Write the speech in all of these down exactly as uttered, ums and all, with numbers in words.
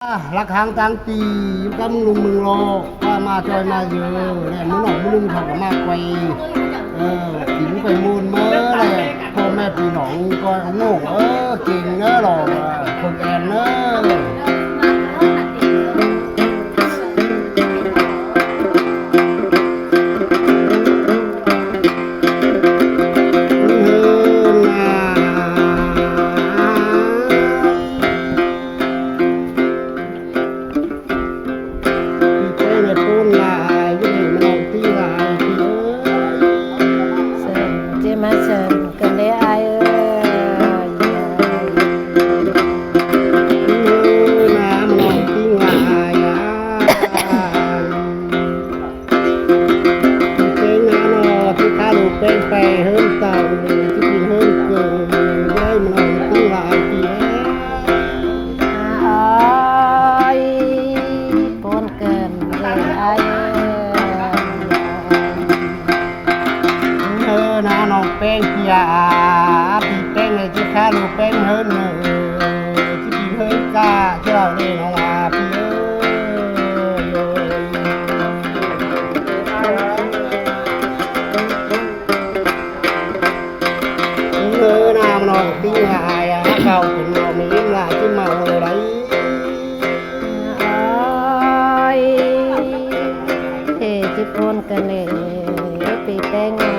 ꞌLak háng ꞌtáng ꞌpi, ꞌcắm ꞌmướng ꞌlum ꞌmướng ꞌlọ, ꞌva ꞌmá ꞌchoi ꞌmá dưa, ꞌlẹo ꞌmướng ꞌnọng ꞌmướng ꞌlum ꞌkhọ ꞌcọ ꞌmá quay, ơ, kin quay ꞌmôn ꞌmá ꞌlẹo, ꞌpo ꞌme ꞌpi ꞌnọng ꞌcoi ủng hộ, ơ, kin ꞌnớ lo, ơ, khong ên ꞌnớ. ꞌChe ꞌmá sớn ꞌcọ ꞌlé ai ơi. ꞌChe ꞌnớ ꞌnọ, ꞌchí khá ꞌlụk ꞌpéng pay ꞌhướn tỏng, ꞌchí kin ꞌhướn ꞌcọ, ꞌdới ꞌmá ꞌnọng ꞌtí lai ꞌpi ơi. ꞌPôn ꞌcợn ꞌlé ai ơi. ꞌNớ ꞌnọng ꞌpéng ꞌpi a, ꞌpi ꞌpéng ꞌnị ꞌchí khá ꞌlụk ꞌpéng ꞌhướn ꞌnị, ꞌchí kin ꞌhướn ꞌcọ, ꞌchí ꞌlẹo ꞌnị ꞌnọng a ꞌpi ơi. ꞌNớ ꞌnọng ꞌtí lai a, khảu kin ꞌnọng ꞌmí ꞌlạ ꞌchí ꞌmá ꞌlới đảy. Ơi, ê, ꞌchí ꞌpôn ꞌcợn ꞌlé, ꞌpi ꞌpéng a.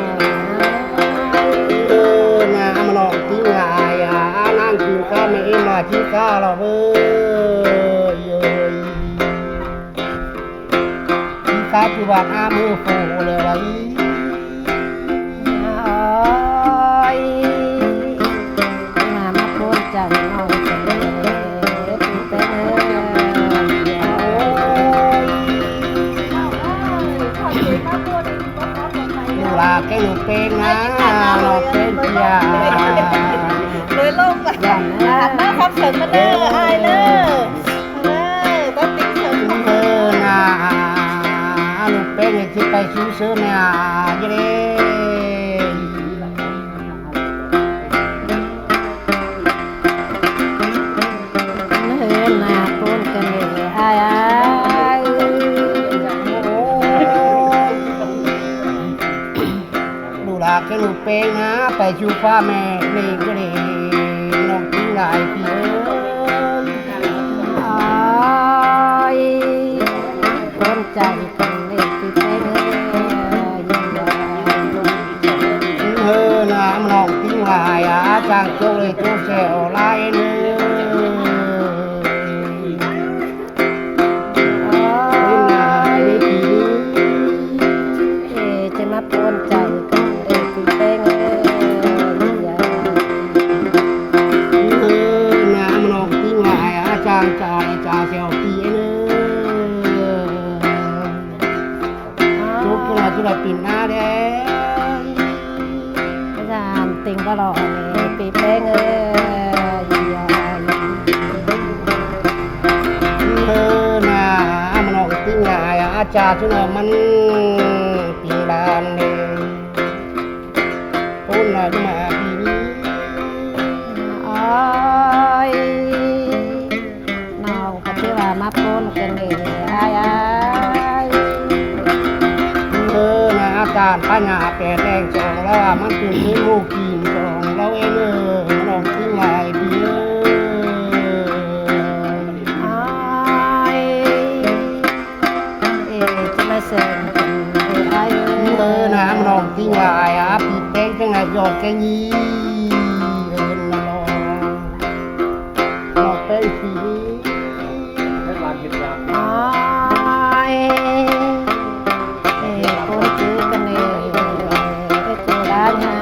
ꞌNớ ꞌnọng ꞌtí lai a, ꞌnáng kin ꞌcọ ꞌmí ꞌlạ ꞌchí ꞌcọ ꞌlẹo ꞌvới. ꞌChí ꞌcọ ꞌchí ꞌva ꞌmá ꞌmướng phủ ꞌlẹo đảy. Ơi, ꞌmá ꞌmá ꞌpôn chaư ꞌnọng ꞌcợn ꞌlé, ꞌpi ꞌpéng ơi. ꞌLụk ꞌlạ ꞌkhéng ꞌlụk ꞌpéng ꞌnớ, ꞌlụk ꞌpéng ꞌpi a. ꞌLới ꞌlống ꞌlạ. ꞌNớ khắp sớn ꞌmá ꞌnớ, ai ꞌnớ. ꞌNớ, báu ꞌtếng sớn. ꞌNớ ꞌnạ, ꞌlụk ꞌpéng ꞌnị ꞌchí pay sú sớn ꞌnạ, ꞌdí đé. ꞌNớ ꞌnạ, ꞌpôn ꞌcợn ꞌlé ai ai. ꞌLụk ꞌlạ ꞌkhéng ꞌlụk ꞌpéng ꞌnớ, pay sú ꞌphạ ꞌme ꞌnị ꞌcọ ꞌlé, ꞌnọng ꞌtí lai ꞌpi ơi. Ơi, ꞌpôn chaư ꞌcợn ꞌlé ꞌpi ꞌpéng ơi. ꞌNớ ꞌnạ, ꞌnọng ꞌtí lai a, chắng ꞌchọ ꞌlé ꞌchọ sẻo lai ꞌnớ. Ơi, ê, ꞌchí ꞌmá ꞌpôn chaư ꞌcợn ꞌlé ꞌpi ꞌpéng ơi. ꞌNớ ꞌnạ, ꞌnọng ꞌtí lai a, chắng ꞌchọ ꞌlé ꞌchọ sẻo ꞌpi ꞌnớ. ꞌCọ ꞌchí ꞌlạ ꞌpín ꞌnớ đé. ꞌTếng ꞌva ꞌlọ ꞌpi ꞌpéng ơi. ꞌNớ ꞌnạ, ꞌmá ꞌnọng ꞌtí lai a, chắng ꞌchọ ꞌmắn ꞌpín ban đé. ꞌPôn lai ꞌmá ꞌpi ꞌnị. Ơi. ꞌNọng ꞌcọ ꞌchí ꞌva ꞌmá ꞌpôn ꞌcợn ꞌlé ai ai. ꞌNớ ꞌnạ, ꞌcán ꞌphạ nhả pé ꞌteng chong ꞌlẹo, ꞌmắn kin ꞌchí ꞌmú kin chong ꞌlẹo ên ơi, ꞌnọng ꞌtí lai ꞌpi ơi. Ai. Ê, ꞌchí ꞌmá sớn ꞌcợn ꞌlé ai ơi. ꞌNớ ꞌnạ, ꞌnọng ꞌtí lai a, ꞌpi ꞌpéng ꞌcọ ꞌnhá ꞌdọt ꞌkhéng ꞌnị. Ơ, ꞌnọ ꞌnọng ꞌpéng ꞌpi. Ai. Ê, ꞌpôn ꞌcợn ꞌlé, ê, ꞌchọ đa ꞌnhá.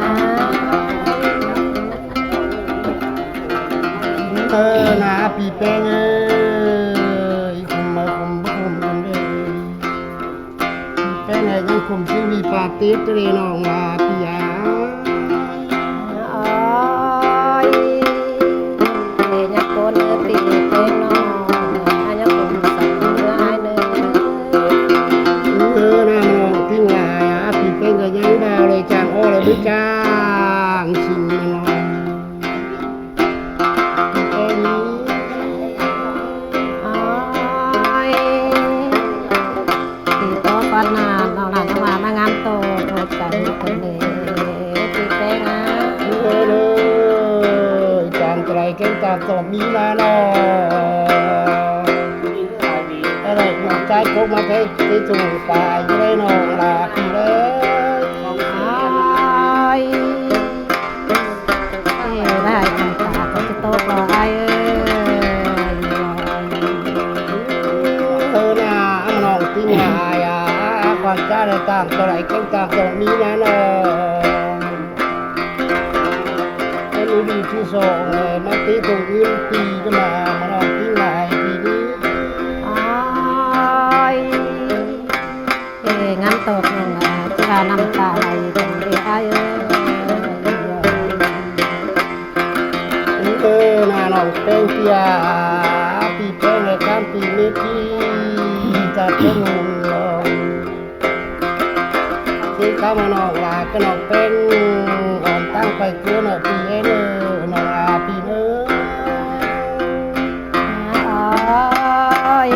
ꞌNớ ꞌnạ, ꞌpi ꞌpéng ơi, khum ꞌmá khum báu khum ꞌcợn ꞌlé. ꞌPi ꞌpéng ơi, ꞌnhắng khum ꞌchí ꞌviạk pá tít ꞌtứ ꞌlé ꞌnọng ꞌva ꞌpi a. Ơi, ê, ꞌnhá ꞌcốn ꞌnớ ꞌpi ꞌpéng ꞌnọng, ꞌnhá ꞌcốn song ꞌnớ ai ꞌnớ. ꞌNớ ꞌnạ ꞌnọng ꞌtí lai a, ꞌpi ꞌpéng ꞌcọ ꞌnhắng báu ꞌlới chắng ók ꞌlới báu chắng sin ꞌnọng. Ôi, Tỏm ꞌmí ꞌna ꞌnọng. Ơ, ꞌlẹo ꞌlụk ꞌchái cốc ꞌmá té, té ꞌchu pay ꞌnị ꞌnọng ꞌla ꞌpi ꞌlới. Ai. Ê, đảy ꞌnặm ta ꞌcọ ꞌchí tốc lo ai ơi. Ơ, ꞌna, ꞌmá ꞌnọng ꞌtếng lai a, ꞌquám ꞌchá lai ꞌtáng ꞌto lai kéng ꞌtáng tỏm ꞌmí ꞌna ꞌnọng. Ơ, ꞌnị đi ꞌchư song ꞌnị, ꞌmá té tỏm ꞌngớn ꞌpi ꞌnị ꞌmá, ꞌmá ꞌnọng ꞌtếng lai ꞌpi ꞌnị. Ai. Ê, ngắm tốc ꞌnọng a, ꞌchí ꞌva ꞌnặm ta lai ꞌcọ đi ai ơi. Ơ, ꞌna ꞌnọng ꞌpéng ꞌpi a, ꞌpi ꞌpéng lai ꞌcắm ꞌpi mết ꞌpi, ta ꞌpéng ꞌnọng. ꞌChí ꞌcắm ꞌnọng lai ꞌcọ ꞌnọng ꞌpéng, ón ꞌtáng pay ꞌcứa ꞌnị ꞌpi ên ơ, ꞌnọng a ꞌpi ꞌnớ. Ôi.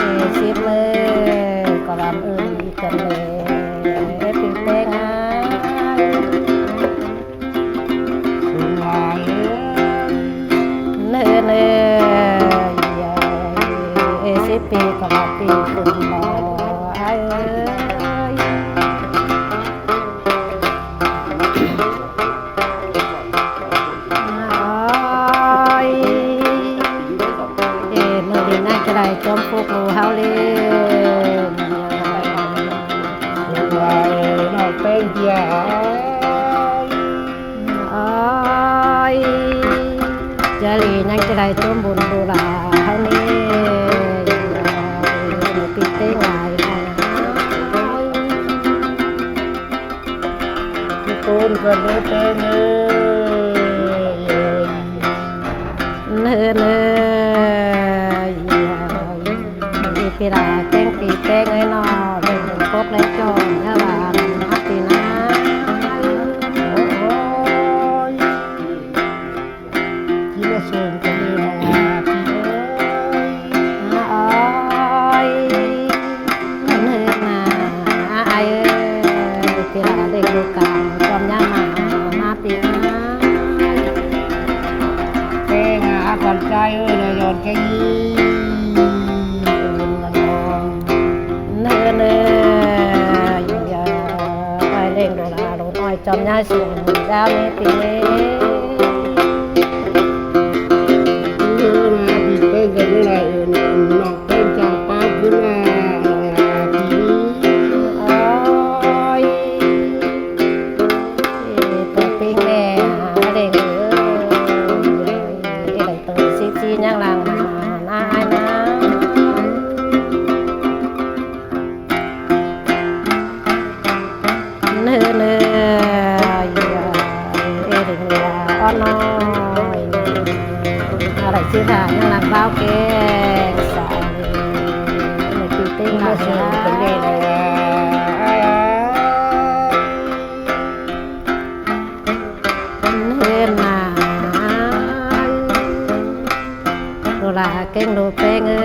Ê, síp ꞌlới, ꞌcọ ꞌlắm ưn ꞌcắn ꞌlới, ê, ꞌpi ꞌpéng a. Ưn ơi, ưn ơi, ê, síp ꞌpi ꞌcọ ꞌva ꞌpi ꞌcứn lo, ai ơi. Ôi. Ê, ꞌmự đi ꞌnặn ꞌchí đảy ꞌchóm phúc ꞌlụk ꞌháu ꞌlé. Ôi, ꞌnọng ꞌpéng ꞌpi a. Ôi. ꞌChớ đi ꞌnặn ꞌchí đảy ꞌchóm bun ꞌlụk ꞌla ꞌháu ꞌnị. ꞌMự ꞌpi ꞌtếng lai ꞌnặn. ꞌChí ꞌcốn ꞌcọ ꞌlới ꞌpéng ơi. ꞌNới ꞌnới, ꞌpi ꞌla kéng ꞌpi ꞌpéng ơi ꞌnọ, đảy cốc lai ꞌchọ, ꞌnhá ꞌva ꞌpi ꞌna. Ôi. ꞌChí ꞌmá sôm ꞌcọ ꞌnị ꞌnọng a ꞌpi ơi. Ôi. ꞌNới ꞌna, ai ơi, ꞌpi ꞌla đảy ꞌlụk ca, ꞌchom ꞌnhá ꞌmá, ꞌmá ꞌpi ꞌna. Ê, ꞌnhá ꞌquám ꞌchái ơi, ꞌnhá dón kéng ꞌnị. ꞌNới ꞌnới, ai ꞌlẹng ꞌlụk ꞌla ꞌlụk ꞌnọi ꞌchom ꞌnhá sôm, dao ꞌnị ꞌpi ꞌnị. ꞌNới ꞌna ꞌpi ꞌpéng ꞌcọ ꞌnị lai, ơ, ꞌnọng ꞌpéng chắng ꞌpá ꞌcứn ꞌna, ꞌnọng a ꞌpi ꞌnị. Ôi. Ê, ꞌpi ꞌpéng ꞌmá, ꞌlẹng ơi. Ê, đảy ꞌtố síp ꞌchí ꞌnhắng lăng ꞌmá, ꞌna ai ꞌna. ꞌNới ꞌnới, ê, đảy ꞌnị ꞌva ón ꞌnọi. ꞌA, đảy ꞌchí thả ꞌnhắng lăng báo kéng sai. ꞌNới ꞌpi ꞌtếng lai ꞌnhá. Ai ơi. ꞌNới ꞌna. ꞌLụk ꞌla kéng ꞌlụk ꞌpéng ơi.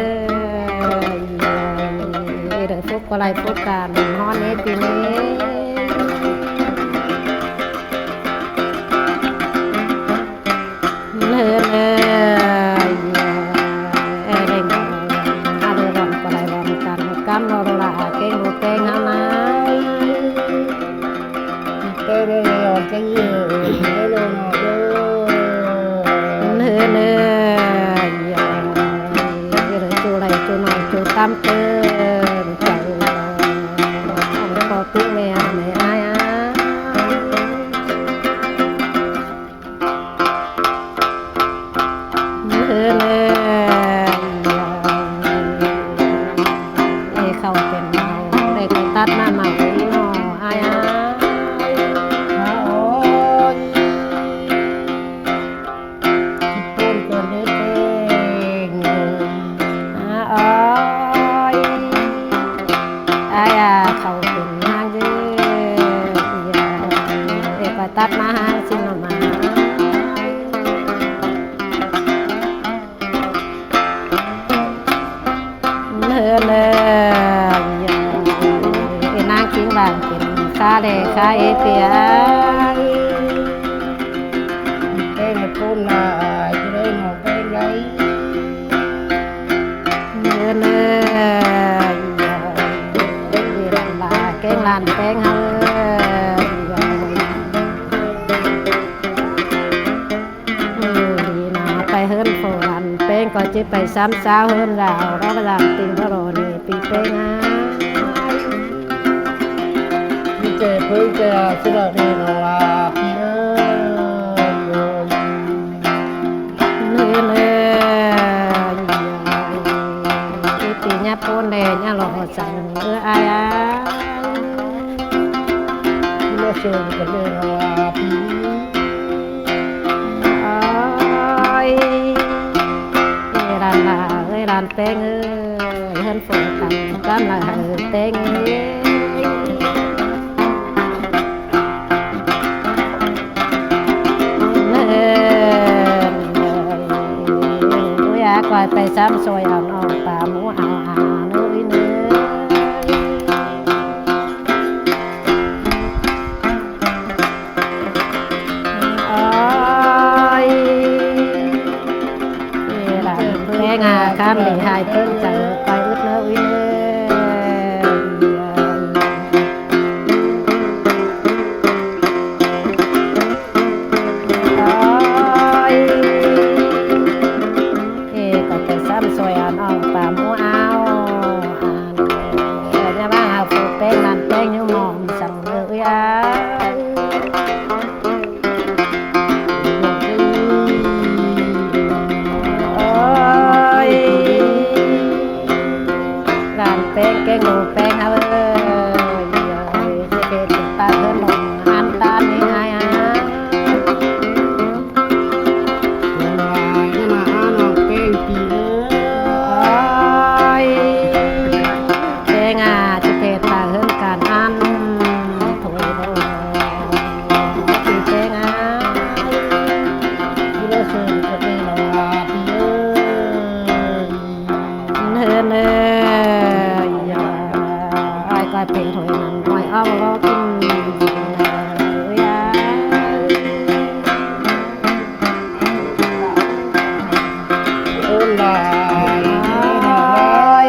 Ê, đảy phúc ꞌcọ lai phúc ca, ꞌnị ꞌhọn ê ꞌpi ꞌnị. ꞌNới ꞌnới, ê, đảy ꞌnị ꞌlụk ꞌlọn ꞌcọ lai ꞌlọn căn, ꞌcắm ꞌnọ ꞌlụk ꞌla kéng ꞌlụk ꞌpéng ꞌháu ꞌna. ꞌPi ꞌpéng ơi, ón kéng ꞌnị ơi, ꞌnị ꞌnọ ꞌnới. ꞌNới ꞌnới, ê, ꞌchu lai ꞌchu ꞌnọi ꞌchu ꞌtám ꞌtơn, chảu ꞌpọ ꞌpứng ꞌme, ꞌme ai a. ꞌNới ꞌnới, ê, khảu pên mau, đảy khảu tắt ꞌmá mau ꞌnị ꞌnọ, ai a. Ôi. ꞌChí ꞌcốn ꞌcọ ꞌlới ꞌpéng ơi. Ôi. Ai a, khảu pên ꞌnáng ꞌdứ. Ê, khảu tắt ꞌmá ꞌsịn ꞌnọ ꞌmá. ꞌNới ꞌnới, ê, ꞌnáng ꞌchí ꞌváng pên khá đé khá ê ꞌpi a. Ê, Nơ, nơ, ꞌlạ, kéng ꞌlan ꞌpéng ꞌhứ. Đi ꞌna pay ꞌhướn phủ ꞌlan ꞌpéng ꞌcọ ꞌchí pay sắm sáo ꞌhướn đảo, đỏ ꞌlan ꞌtinh báu ꞌlạ ꞌnị ꞌpi ꞌpéng ꞌhứ. ꞌChe ꞌpứng ꞌchẹ ꞌsứ đaư đi ꞌnọ ꞌpi ơi. Nơ, nơ, ꞌpi ꞌpi ꞌnhá ꞌpốn đe ꞌnhá ꞌlọ săng ꞌhứ ai a. ꞌNhá sương ꞌcọ đi ꞌnọ ꞌpi. Ôi, ê ꞌlan ꞌlạ ơi, ꞌlan ꞌpéng ơi, ꞌhướn phủ căn cắm lại hả ꞌpéng ơi. Nơ, ui a, ꞌcoi pay sắm sôi ꞌnọ ꞌpá mú ao a, nơ, ui nơ. Ôi, ê ꞌlan ꞌpéng a, khám đi hai ꞌpứng chaư ꞌcoi ứt nơ, ui nơ. Ôi, ê, ꞌcọ pay sắm sôi ꞌnọ ꞌpá mú ao. Ơ, ꞌnhá ꞌváng hảư phủ ꞌpéng ꞌlan ꞌpéng ꞌnhá ꞌmom săng ꞌhứ ai. Ôi, ꞌlan ꞌpéng kéng ꞌlạ ꞌpéng ꞌhứ. Ôi, ôi, ꞌchí pay ꞌtáng ꞌhướn ꞌnọ ăn ꞌtan ꞌnị ai a. Ôi, ꞌpéng a, ꞌchí pay ꞌtáng ꞌhướn căn ăn. Thôi thôi, ꞌpi ꞌpéng a. Nơ, nơ, ai ꞌcoi pên thôi ꞌnặn, ꞌcoi ók lốc. Ôi,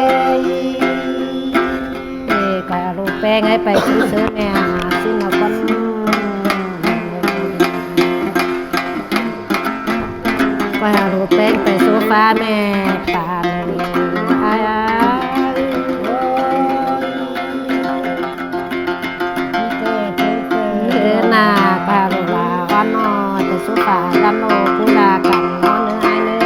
ê, ꞌcoi ꞌlạ ꞌpéng ơi, pay ꞌsứ ꞌsứ ꞌnẹ, ꞌsứ ꞌnọ ꞌcốn. ꞌCoi ꞌlạ ꞌpéng pay sô ꞌphạ ꞌmẹ ꞌpá ꞌnị ai a. Nơ, ꞌna ꞌcoi ꞌlạ ꞌnọ, pay sô ꞌphạ ꞌnọ, ꞌcú ꞌlạ căn ꞌnọ nơ ai nơ.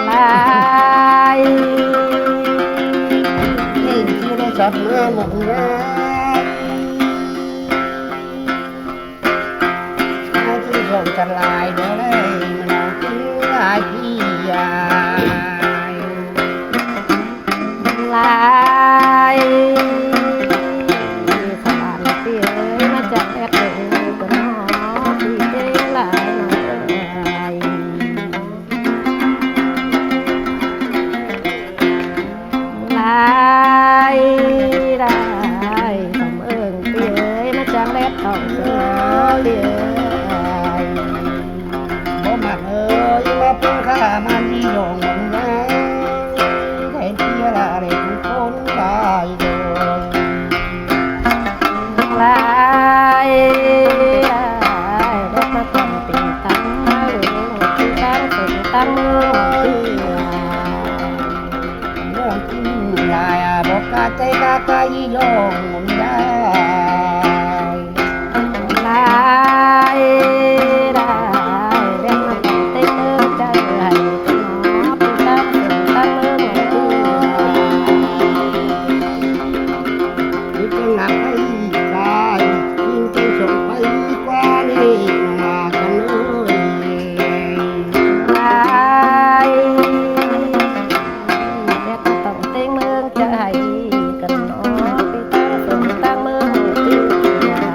Lai. Ê, ꞌchí đảy sắp ꞌmá ꞌmự ꞌnhá. Ai ꞌchí dông chăn lai đảy ꞌlạ, ꞌmự ꞌnọ ꞌchí lai ꞌpi ai. Lai. Sắp ꞌlạ ꞌpi ơi, ꞌmá chắng ép ơi, ꞌcọ ꞌnọ ꞌpi ơi lai ꞌnọ ơi. Lai, lai, khắm ưng ꞌpi ơi, ꞌmá chắng lét tỏng ꞌsứ ꞌpi ơi. Báu ꞌmặc ơi, ꞌmá ꞌpứng ꞌkhạ ꞌmắn đi dông ꞌmắn ꞌnhá, đảy ꞌpi ꞌlạ đảy ꞌcốn lai dông. Lai, lai, đảy ꞌmá tỏng ꞌpi tẳng ꞌmá ꞌlung, ꞌpi tẳng ꞌpi tẳng ꞌlung. Lai, báu ꞌcạ ꞌchái ꞌcạ ꞌcạ ꞌnị dông ꞌmắn ꞌnhá. Lai, lai, đảy ꞌmá tỏng ꞌtếng ꞌmướng chaư hảư ꞌcọ ꞌnọ, ꞌpi tẳng ꞌpi tẳng ꞌlung. ꞋChí ꞌnặp ꞌpay ꞌcai, ꞌchí ꞌchí sông ꞌpay ꞌquá ꞌnị ꞌnọ căn ơi. Lai, đảy ꞌmá tỏng ꞌtếng ꞌmướng chaư hảư ꞌcọ ꞌnọ, ꞌpi tẳng ꞌpi tẳng ꞌlung. Lai,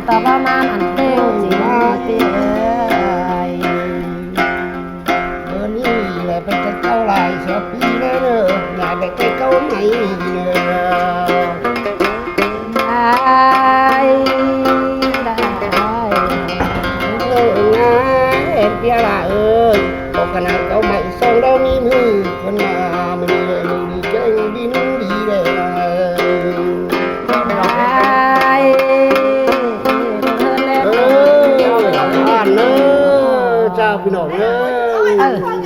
แต่ว่ามาอันเต้งสิมาเตี้ยเอ้ย เบอร์นี้แหละเป็นเจ้าหลายเสียปีแล้วเนอะ อย่าไปไปเก้าไหนเนอะ ได้ ได้ เออ นะ เอ็นเปียล่ะ เออ บอกขนาดเก้าใหม่ส่งแล้วมีมือคนมา มือนี้เลย มือนี้แจ้งดี นุ่งดีเลยนะ ได้ เออ บ้านเนอะ เจ้าพี่น้องเนอะ เออ